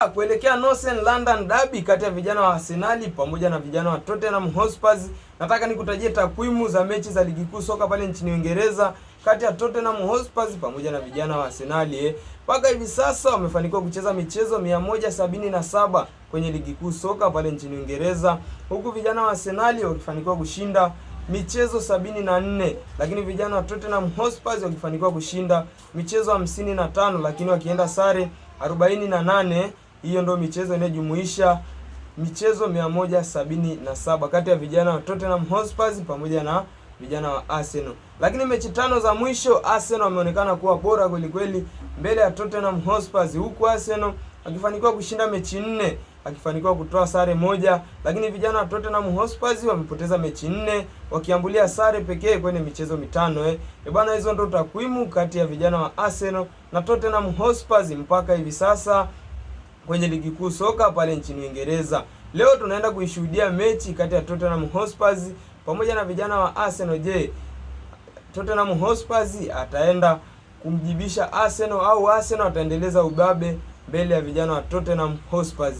Kuelekea Northern London Derby kati ya vijana wa Arsenal pamoja na vijana wa Tottenham Hotspur, nataka nikutajie takwimu za mechi za ligi kuu soka pale nchini Uingereza kati ya Tottenham Hotspur pamoja na vijana wa Arsenal. Mpaka hivi sasa wamefanikiwa kucheza michezo 177 kwenye ligi kuu soka pale nchini Uingereza, huku vijana wa Arsenal wakifanikiwa kushinda michezo 74, lakini vijana wa Tottenham Hotspur wakifanikiwa kushinda michezo 55, lakini wakienda sare 48. Hiyo ndio michezo inayojumuisha michezo 177 kati ya vijana wa Tottenham Hotspur pamoja na vijana wa Arsenal. Lakini mechi tano za mwisho Arsenal wameonekana kuwa bora kweli kweli mbele ya Tottenham Hotspur, huku Arsenal akifanikiwa kushinda mechi nne, akifanikiwa kutoa sare moja, lakini vijana wa Tottenham Hotspur wamepoteza mechi nne wakiambulia sare pekee kwenye michezo mitano. E bwana, hizo ndo takwimu kati ya vijana wa Arsenal na Tottenham Hotspur mpaka hivi sasa kwenye ligi kuu soka pale nchini Uingereza. Leo tunaenda kuishuhudia mechi kati ya Tottenham Hotspur pamoja na vijana wa Arsenal. Je, Tottenham Hotspur ataenda kumjibisha Arsenal au Arsenal ataendeleza ubabe mbele ya vijana wa Tottenham Hotspur?